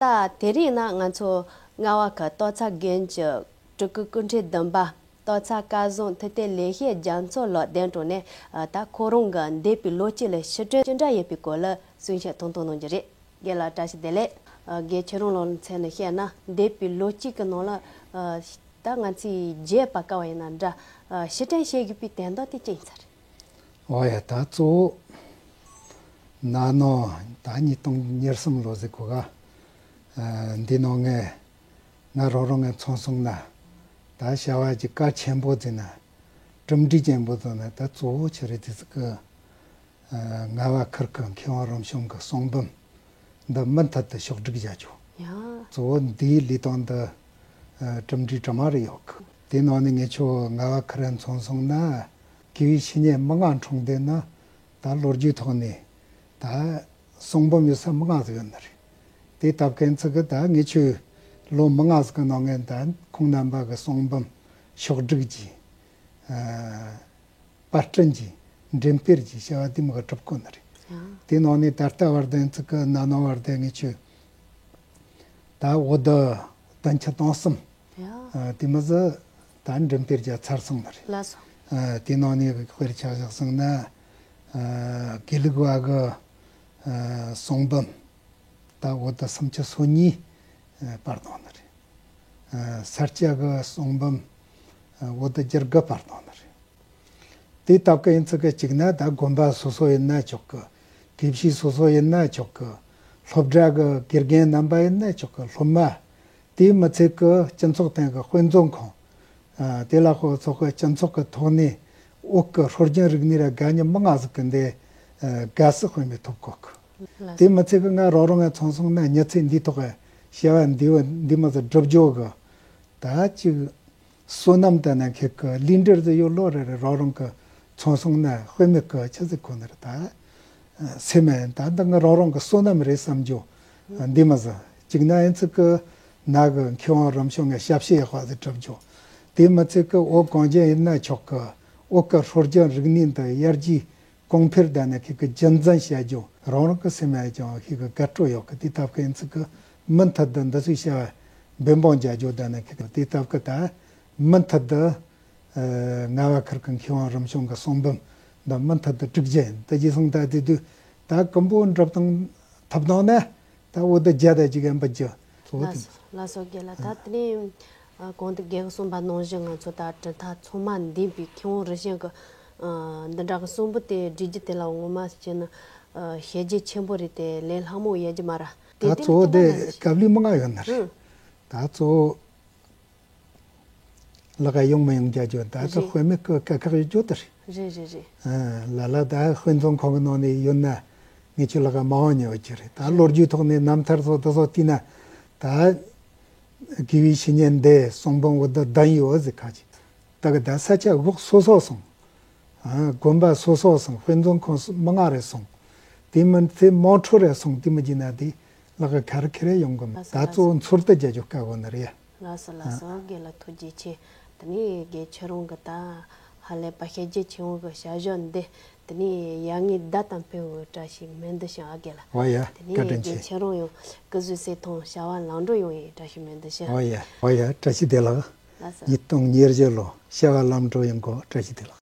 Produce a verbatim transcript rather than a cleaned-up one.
ད་དེ་རིང་ན་ང་ཚོ་རྔ་བ་ཁུལ་ཏོག་ཙ་དགོན་གྱི་སྤྲུལ་སྐུ་སྐུ་ཕྲེང་བདུན་པ་ཏོག་ཙ་བཀའ་བཟང་མཐུ་སྟོབས་ལེགས་བཤད་རྒྱ་མཚོ་ལགས་གདན་དྲུང་ནས་ཨ་ད་ཁོ་རང་གི་འདས་པའི་ལོ་གཅིག་ལ་ཕྱིར་དྲན་ཅི་འདྲ་ཡོད་པའི་སྐོར་ལ་གསུང་བཤད་ཐུང་ཐུང་གནང་རྒྱུ་རེད། རྒན་ལགས་བཀྲ་ཤིས་བདེ་ལེགས། ཨ་རྒན་ཁྱེད་རང་ལ་མཚོན་ནས་བཤད་ན་འདས་པའི་ལོ་གཅིག་གི་ནང་ལ་ཨ་ད་ང་ཚོས་བརྗོད་པ་དཀའ་བ་ཡིན་ན་འདྲ། ཨ་ཕྱིར་དྲན་བྱེད་དགོས་པའི་དོན་དག་དེ་ཅི་ཡིན་ས་རེད། འོ་ཡ། ད་གཙོ་བོ་ན་ནིང་ད་ཉིས་སྟོང་ཉེར་གསུམ་ལོ་ཟིག་གོ་ག་ཨ་འདི་ནང་ངས་ང་རང་རང་ངས་མཚོན་སོང་ན། ད་བྱ་བ་གྱི་གལ་ཆེན་པོ་ཟེར་ན། གྲུབ་འབྲས་ཆེན་པོ་ཟེར་ན་ད་གཙོ་བོ་ཆི་རེད་ཟེར་གི་ཨ་རྔ་བ་ཁུལ་གྱི་མཁས་དབང་རིམ་བྱོན་གྱི་གསུང་འབུམ་འདི་མུ་མཐུད་དུ་ཕྱོགས་སྒྲིག་བྱ་རྒྱུ། ཡ། གཙོ་བོ་འདིའི་ལས་དོན་འདི་ཨ་གྲུབ་འབྲས་གྲ་མ་རེ་ཡོད་གི། དེ་ནང་ནས་ངེད་ཆོ་རྔ་བ་ཁུལ་ར་མཚོན་སོང་ན། དགེ་བའི་བཤེས་གཉེན་མི་ལྔ་འཁྲུངས་དེ་ན་ད་ལོ་རྒྱུས་ཐོག་ནས་ད་གསུང་འབུམ་ཡོད་ས་མི་ལྔ་ཟིག་ཡོད་ནི་རེད། དེ་སྟབས་ཀན་ཚིག་གི་ད་ངེད་ཆོས་ལོ་མི་ལྔ་ཟིག་གི་ནང་ངས་ད་ཁོང་རྣམ་པ་གི་གསུང་འབུམ་ཕྱོགས་སྒྲིག་གྱིས། ཨ། པར་སྐྲུན་གྱིས་འགྲེམས་སྤེལ་གྱིས་བྱ་བ་དེ་མོ་གི་གྲུབ་གོ་ནི་རེད། ཡ། དེ་ནང་ནས་ད་ལྟ་བར་དུ་ཚིག་གི་ན་ནིང་བར་དུ་ངེད་ཆོས་ད་འོ་ད་བདུན་ཅུ་དོན་གསུམ། ཡ། ཨ། དེ་མོ་ཟིག་ད་འགྲེམས་སྤེལ་བྱས་ཚར་སོང་ནི་རེད། ལགས་སོ། ཨ། དེ་ནང་ནས་དཔེར་ཆ་བཞག་སོང་ན། ཨ། དགེ་ལུགས་པ་གི་ཨ་གསུང་འབུམ་ད་འོ་ད་སུམ་ཅུ་སོ་གཉིས་ཨ་པར་བཏང་ནི་རེད། ཨ། ས་སྐྱ་གི་གསུང་འབུམ་ཨ་འོ་ད་བཅུ་དགུ་པར་བཏང་ནི་རེད། དེ་སྟབས་ཀ་ཡིན་ཚིག་གི་གཅིག་ན་ད་དགོན་པ་སོ་སོ་ཡིན་ན་ཆོག་གི། དགེ་བཤེས་སོ་སོ་ཡིན་ན་ཆོག་གི། སློབ་གྲྭ་གི་དགེ་རྒན་རྣམ་པ་ཡིན་ན་ཆོག་གི། སློབ་མ། དེ་མི་ཚད་གི་སྤྱི་ཚོགས་སྟེང་གི་དཔེ་མཛོད་ཁང་། ཨ། དེ་ལ་ཧོ་ཚོགས་གི་སྤྱི་ཚོགས་ཀྱི་ཐོག་ནས་བོད་ཀྱི་སྲོལ་རྒྱུན་རིག་གནས་ར་དགའ་ཉེ་མི་ལྔ་ཟིག་གི་འདི་ཨ་དགའ་བསུ་དཔེ་མེད་ཐོབ་གོ་གི། དེ་མི་ཚད་གི་ང་རང་རང་ང་མཚོན་སོང་ན་མྱི་ཚེ་འདིའི་ཐོག་གི་བྱ་བ་འདི་བ་འདི་མོ་ཟིག་བསྒྲུབ་རྒྱུ་གི། ད་ཅིག་བསོད་ནམས་དང་ན་ཁེ་གི་ལུས་འབྲེལ་ཟིག་ཡོད་ལོ་རེ་རེ་རང་རང་གི་མཚོན་སོང་ན་དཔེ་མེད་གི་ཆི་ཟིག་གོ་ནི་རེད་ད། སེམས་ད་འདི་ང་རང་རང་གི་བསོད་ནམས་རེད་བསམ་རྒྱུ་འདི་མོ་ཟིག། གཅིག་ན་ཡིན་ཚིག་གི་ན་གི་མཁས་དབང་རིམ་བྱོན་ངས་ཞབས་ཕྱི་ཡག་པ་ཟིག་གྲུབ་རྒྱུ། དེ་མི་ཚད་གི་བོད་གངས་ཅན་ཡིན་ན་ཆོག་གི། བོད་གི་སྲོལ་རྒྱུན་རིག་གནས་འདི་ཡར་རྒྱས་གོང་འཕེལ་ད་ན་ཁེ་གི་རྒྱུན་འཛིན་བྱ་རྒྱུ། རང་རང་གི་སེམས་ཡ་ཀྱང་ཁེ་གི་དགའ་སྤྲོ་ཡོད་གི། དེ་སྟབས་ཀ་ཡིན་ཚིག་གི་མུ་མཐུད་དུ་འདི་ཚོའི་བྱ་བ་འབད་འབུངས་བྱ་རྒྱུ་ད་ན་ཁེ་གི་དེ་སྟབས་ཀ་ད་མུ་མཐུད་དུ། ཨ། རྔ་བ་ཁུལ་གྱི་མཁས་དབང་རིམ་བྱོན་གྱི་གསུང་འབུམ་འདི་མུ་མཐུད་དུ་སྒྲིག་རྒྱུ་ཡིན། དེ་རྗེས་སོང་ད་དེ་དུས་ད་ཀུན་པོ་འགྲུབ་དང་ཐུབ་དང་ན་ད་འོ་ད་བརྒྱ་དང་གཅིག་ཡན་པ་རྒྱུ་གཙོ་བོ་དེ། ལགས་སོ་ལགས་སོ། རྒན་ལགས་ད་དེ་ནས་ཨ་གོང་དུ་རྒན་གསུངས་པ་ནང་བཞིན་ང་ཚོ་ད་གྲུབ་མཐའ་ཚང་མ་འདུས་པའི་མཁས་དབང་རིམ་བྱོན་གྱི་ཨ་འདི་འདྲ་གི་གསུང་འབུམ་དེ་སྒྲིག་རྒྱུ་དེ་ལ་ངོ་མ་བྱས་ན་ཨ་བྱས་རྗེས་ཆེན་པོ་རེད་དེ་ལས་སླ་མོ་ཡོད་རྒྱུ་མ་རེད། དེ་ད་དེ་གཙོ་བོ་ལ་དེ་དེ་སྐབས་ལས་མང་ང་ཡོད་ནི་རེད། ཨང་། ད་གཙོ་བོ། ལག་ཡོང་མི་ཡོང་རྒྱ་རྒྱུ་ད་ལྟ་རེད། དཔེ་མེད་ཀི་དཀའ་ཁག་ཡོད་རྒྱུ་དེ་རེད། རེད་རེད་རེད། ཨ་ལ་ལ་ད་དཔེ་མཛོད་ཁང་གི་ནང་ནས་ཡོད་ན་ངས་ཁྱོད་ལག་མ་འོང་ཉེ་བ་ཅི་རེད། ད་ལོ་རྒྱུས་ཐོག་ནས་རྣམ་ཐར་སོགས་དེ་ཚོ་བལྟས་ན་ད་དགེ་བའི་བཤེས་གཉེན་འདི་གསུང་འབུམ་འོ་ད་བདུན་ཡོད་ཟེར་ཁ་ཅིག། ད་གི་ད་ས་ཆ་འོག་སོ་སོ་སོང་། ཨ་དགོན་པ་སོ་སོ་སོང་། དཔེ་མཛོད་ཁང་མི་ལྔ་རེ་སོང་། དེ་མིན་ཚེ་དམངས་ཁྲོད་རེ་སོང་། དེ་མི་བྱེད་ན་དེ་ལག་ག་ཁ་རི་ཁེ་རེ་ཡོང་གི་མ། ད་གཙོ་བོ་འཚོལ་བསྡུ་རྒྱག་རྒྱུ་དཀའ་བོ་ནི་རེད། ལགས་སོ་ལགས་སོ། རྒན་ལགས་ཐུགས་རྗེ་ཆེ། དེ་ནས་རྒན་ཁྱེད་རང་གི་ད་ཧ་ལས་པ་བྱས་རྗེས་ཆེན་པོ་གི་བྱ་བཞག་འདི་དེ་ནས་ཡར་ངོའི་ཟླ་ལྟར་འཕེལ་བའི་བཀྲ་ཤིས་སྨོན་འདུན་ཞུ། ཨ་རྒན་ལགས། འོ་ཡ། དེ་ནས་བཀའ་དྲིན་རྒན་ཆེ། ཁྱེད་རང་ཡང་སྐུ་གཟུགས་གསལ་ཐང་བྱ་བ་ལམ་འགྲོ་ཡོང་བའི་བཀྲ་ཤིས་སྨོན་འདུན་ཞུ། འོ་ཡ་འོ་ཡ། བཀྲ་ཤིས་བདེ་ལེགས། ལགས་སོ། ཉིས་སྟོང་ཉེར་བཞི་ལོ་བྱ་བ་ལམ་འགྲོ་ཡོང་གོ། བཀྲ་ཤིས་བདེ་ལེགས།